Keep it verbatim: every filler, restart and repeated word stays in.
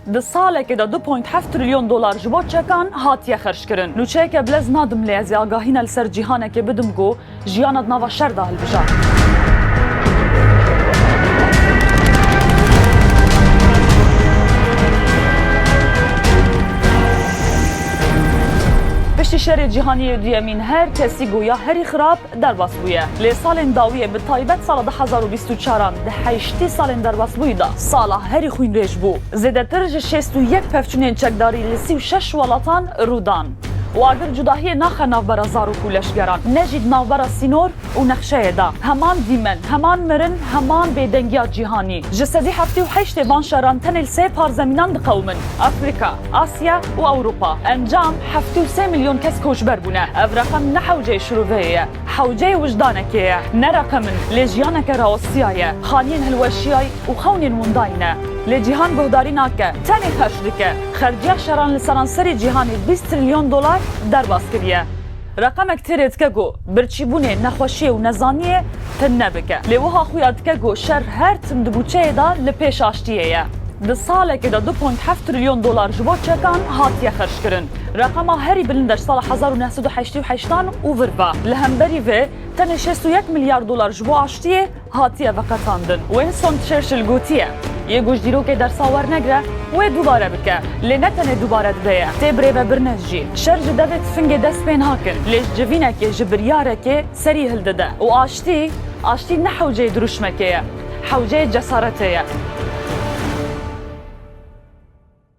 Di salekê de du point heft trilyon dolar ji bo çekan hatiye xerckirin. Nûçeyeke bilez nadim, lê ez ê agahîna li ser cîhanekê bidim ku jiyana di nava şer de hilbija. Piştî Şerê Cîhanî yê Duyemîn her kesî goya herî xirab derbas bûye. Lê salên dawiyê, bi taybet sala du hezar û bîst û çaran, di heştî salên derbasbûyî de sala herî xwînrêj bû. Zêdetir ji şêst û yek pevçûnên çekdarî li sî û şeş welatan rû dan. Û agir cudahiyê naxe navbera zarok û leşgeran, ne jî di navbera sînor û nexşeyê de. Heman dîmen, heman mirin, heman bêdengiya cîhanî. Ji sedî heftê û heştê van şeran tenê li sê parzemînan diqewimin: Afrîka, Asya û Ewropa. Encam, heftê û sê milyon kes koçber bûne. Ev reqem ne hewceyê şiroveyê ye, hewceyê wijdanekê ye. Ne reqem in, lê jiyaneke rawestiyaye, xaniyên hilweşiyayî û xewnên windayî ne. Lê cîhan guhdarî nake, tenê xerc dike. Xerciya şeran li seranserê cîhanê bîst trilyon dolar derbas kiriye. Reqemek tê rê dike ku birçîbûnê, nexweşiyê û nezaniyê tune bike. Lê wiha xuya dike ku şer her tim di bûçeyê de li pêş aştiyê ye. Di salekê de du point heft trilyon dolar ji bo çekan hatiye xerckirin. Reqema herî bilind e ji sala hezar û neh sed û heştê û heştan û vir ve. Li hemberî vê, tenê şêst û yek milyar dolar ji bo aştiyê hatiye veqetandin. Winston Churchill gotiye, yê ku ji dîrokê dersa wernegre, wê dubare bike. Lê ne tenê dubare dibe ye, tê birêvebirine jî. Şer ji devê tifingê dest pê nakin, lê ji civînekê, ji biryarekê serî hildide. Û aştî, aştî ne hewceyê dirûşmekê ye, hewceyê cesaretê ye.